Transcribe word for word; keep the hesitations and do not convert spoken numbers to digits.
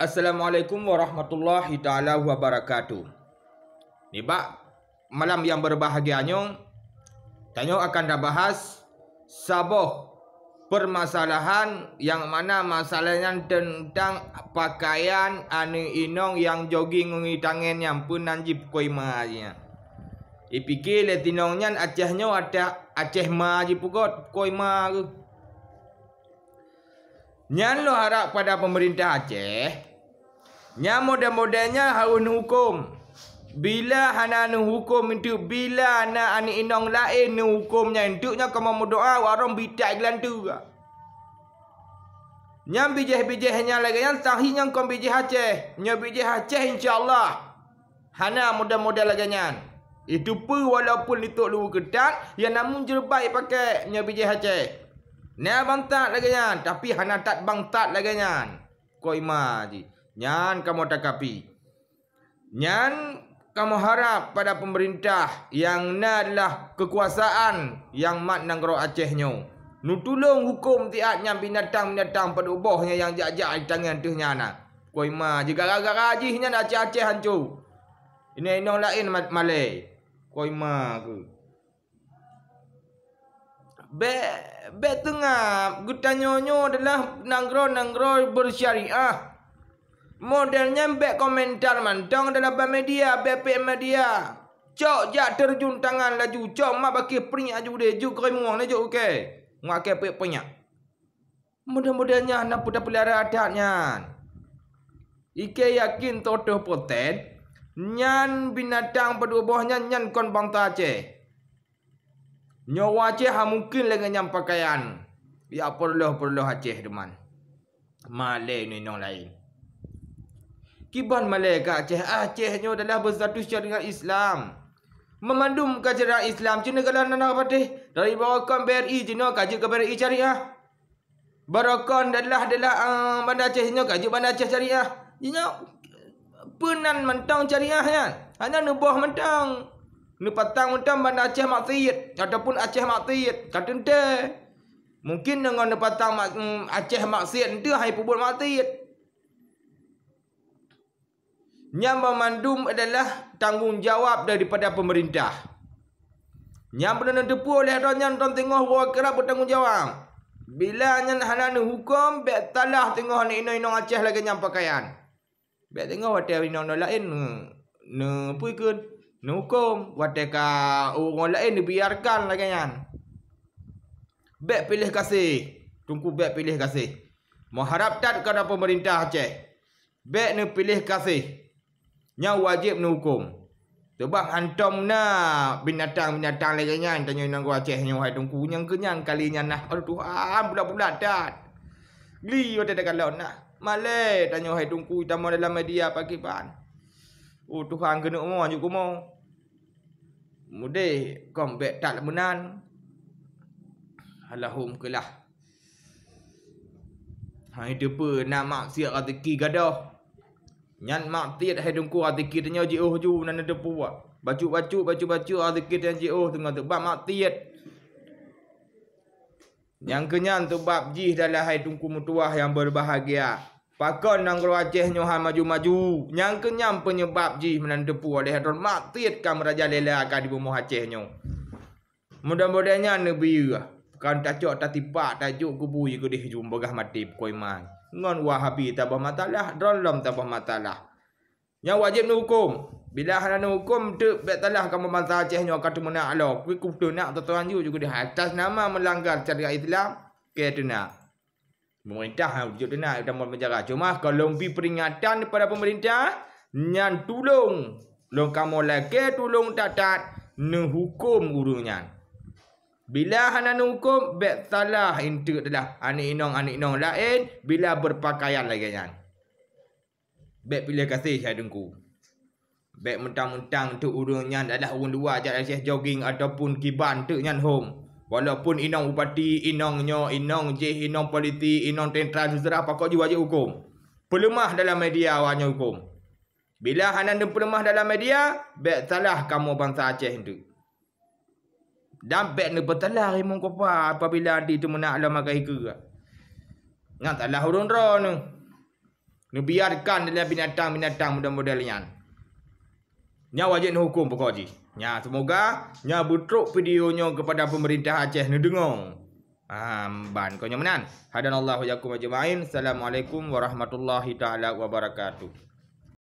Assalamualaikum warahmatullahi taala wabarakatuh. Nibak malam nyang berbahagia nyoe, tanyoe akan tabahas saboh permasalahan nyang mana masalah nyan teuntang pakaian aneuk inong nyang jogging ngon tangen nyang peunan jih pukoi ma jih nyan. Ipike lé tinong nyan Aceh nyoe ateueh Aceh ma jih pukot, pukoi ma geuh. Nyan lôn harab pada peumeurintah Aceh, nyang model-model nyan harôh neuhuköm. Bila hana neuhuköm eunteuk, bila na aneuk inong laén neuhuköm nyan eunteuk, nyan kamoe meudoa, warong bitek geulanteue. Nyan bijéh-bijéh nyang lagée nyan, tahi nyang kon bijéh Aceh. Nyoe bijéh Aceh, insya Allah. Hana model-model lagée nyan. Itu pun walaupun litok luweue keutat, ya namun jeureubak ipakée nyoe bijéh Aceh. Na bantat lagée nyan, tapi hana that bantat lagée nyan. Kok ima jih. Nyan kamoe takapi. Nyan kamoe harab pada peumeurintah nyang na adalah keukuasaan nyang mat nanggroe Aceh nyoe. Neutulông huköm siat nyan binatang-binatang padub boh nyan nyang jak-jak di tangieng teuh nyan na. Kok ima jih gara-gara jih nyan Aceh-Aceh hanco. Inong-inong laén ma-, malée. Kok ima keuh. Bék, bék teungab, geutanyoe nyoe adalah nanggroe-nanggroe beusyariah. Model nyan bék komentar mantong dalam bak media, bék pék media. Cok jak terjun tangan laju, cok mak bakeh pring aju deh, juk keu mueng, jok ukée. Ngakée pék peunyah. Model-model nyan na peutapeulara adat nyan. Ikée yakin seratus persen, nyan binatang padub boh nyan, nyan kon bansa Aceh. Nyoe Aceh ha mungken lagée nyan pakaian. Ya peureulôh-peureulôh Aceh teuma. Malée inong laén. Kiban malée ka Aceh. Aceh nyoe adalah berstatus syariat Islam. Meumandum ka syariat Islam, cit neugala na patéh. Dari barokon B R I jinoe ka jeuet keu B R I syariah. Barokon adalah, adalah, ah, Banda Aceh nyoe ka jeuet Banda Aceh syariah. Jinoe peunan mantong syariah nyan. Hana neuboh mantong. Neupatang mantong Banda Aceh maksiet ataupun Aceh maksiet. Ka teuntée. Mungken deungon neupatang mak-, mm, Aceh maksiet eunteuk hai peubuet maksiet. Nyan banmandum adalah tanggong jawab daripada peumeurintah. Nyang beuna neuteupeue lé droe nyan, droe teungoh woe keurab beutanggong jawab. Bila nyan hana neuhuköm, bék salah teungoh inong-inong Aceh lagée nyan pakaian. Bék teungoh watée inong-inong laén neu-, neupeue kheun, neuhuköm, watée ka ureuëng laén neubiarkan lagée nyan. Bék piléh gaséh, Teungku, bék piléh gaséh. Meuharab that keu peumeurintah Aceh. Bék neupiléh gaséh. Nyan wajéb neuhuköm. Sabab hantom na binatang-binatang lagée nyan tanyoe nanggroe Aceh nyoe hai Teungku, nyang keu nyan kali nyan nah. Aduh Tuhan, bulat-bulat that. Gli watée takalon nah. Malée tanyoe hai Teungku, tamong dalam media pakriban. Oh Tuhan, keuneuk mo juk kumo. Mudeh kon bék that meunan. Alahum keulah. Hai teupeue na maksiet raseuki gadôh. Nyan maksiet hai Teungku, raseuki tanyoe jiôh ju nan teupeue. Bacut-bacut, bacut-bacut raseuki tanyoe jiôh teungoh teuh bak maksiet. Nyang keu nyan sabab jih adalah hai Teungku meutuwah nyang berbahagia. Pakon nanggroe Aceh nyoe han maju-maju? Nyang keu nyan peunyebab jih meunan teupeue oleh droe maksiet ka meurajalela ka di bumoe Aceh nyoe. Mudah-mudahan nyan neubiyeu, kan tacok tatipak tajok kubu keudeh jum bagah maté pukoi mai. Ngon Wahabi tabah masalah, droe lom tabah masalah. Nyan wajéb neuhuköm. Bila hana neuhuköm, teuk bék salah kamoe bansa Aceh nyoe ka teumeunak lom. Kui kupeuteunak teutuan ju keudeh atas nama meulanggar syariat Islam, keu teunak. Pemerintah ha jeuet teunak tamong penjara. Cuma kalau bi peringatan daripada pemerintah, nyan tulông. Lôn kamoe lakée tulông that-that neuhuköm ureuëng nyan. Bila hana neuhuköm, bék salah eunteuk adalah aneuk inong-aneuk inong laén bila beupakaian lagée nyan. Bék piléh gaséh hai Teungku. Bék meuntang-meuntang teuk ureuëng nyan adalah ureuëng luwa jak Aceh jogging ataupun kiban teuk nyan hom. Walaupun inong bupati, inong nyoe, inong jih, inong polisi, inong tentara, seuseurah pakon jih wajéb huköm. Peuleumah dalam media awak nyoe huköm. Bila hana neupeuleumah dalam media, bék salah kamoe bansa Aceh nteuk. Dan bék neupeusalah rimong kupa apabila di teumeunak lom akai keue. Nyan salah ureuëng droeneuh. Neubiarkan dilèe binatang-binatang model-model nyan. Nyan wajéb neuhuköm pokok jih. Nya, semoga nya beutrok video nyoe keupada peumeurintah Aceh neudeungoe. Ah, ban kon nyoe meunan. Hadanallahu wa iyyakum ajma'in. Assalamualaikum warahmatullahi taala wabarakatuh.